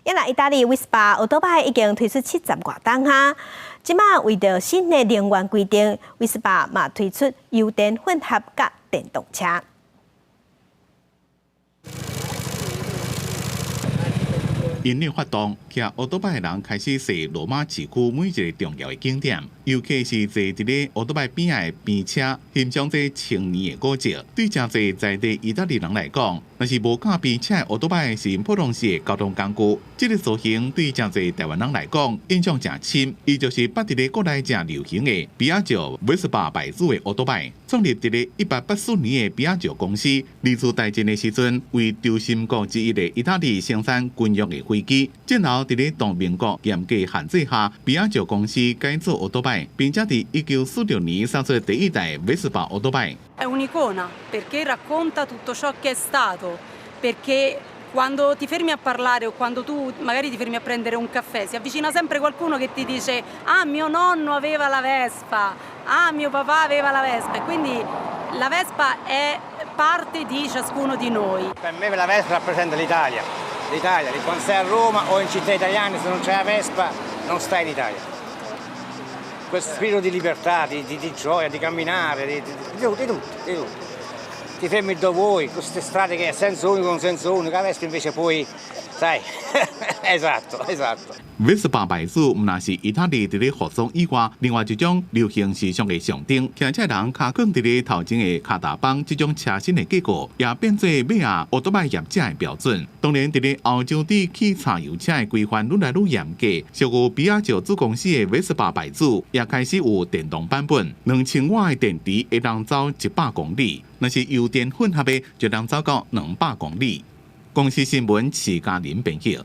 因為意大利 Vespa 歐多擺已經推出70外冬哈，這馬為著新的能源規定，Vespa 嘛推出油電混合佮電動車。音樂發動，騎歐多擺的人開始踅羅馬市區每一个重要的景點，尤其是坐佇咧歐多擺邊仔的邊車，欣賞這千年的古蹟。對誠濟在地意大利人來講，若是無駕邊車的歐多擺是普通式的交通工具。這个造型對誠濟台灣人來講印象誠深，伊就是捌佇咧國內誠流行的比亞迪 Vespa 牌子的歐多擺。創立佇咧1884年的比亞迪公司，二次大戰的時陣，為軸心國之一的意大利生產軍用的飛機。戰後佇咧同盟國嚴格限制下，比亞迪公司改造歐多擺，並且佇1946年生出第一代 Vespa 歐多擺。 È un'icona perché racconta tutto ciò che è stato, perché quando ti fermi a parlare o quando tu magari ti fermi a prendere un caffè, si avvicina sempre qualcuno che ti dice: "Ah, mio nonno aveva la Vespa, ah, mio papà aveva la Vespa", e quindi la Vespa è parte di ciascuno di noi. Per me la Vespa rappresenta l'Italia, l'Italia, quando sei a Roma o in città italiane, se non c'è la Vespa non stai in Italia. Questo spirito di libertà, di gioia, di camminare, di tutto, di tutto. Ti fermi dove vuoi, queste strade che è senso unico, non senso unico, la Vespa invece poi, sai, esatto, esatto. Vespa 牌子毋但是意大利佇咧服裝以外，另外一種流行時尚的象徵。騎車人跤囥佇咧頭前的跤踏板，這種車身的結構，也變做買啊歐多擺業者的標準。當然，佇咧歐洲對汽柴油車的規範愈來愈嚴格，屬於比亞迪子公司的 Vespa 牌子也開始有電動版本，2000瓦的電池會當走100公里，若是油電混合的，就能走到200公里。公視新聞徐嘉玲編譯。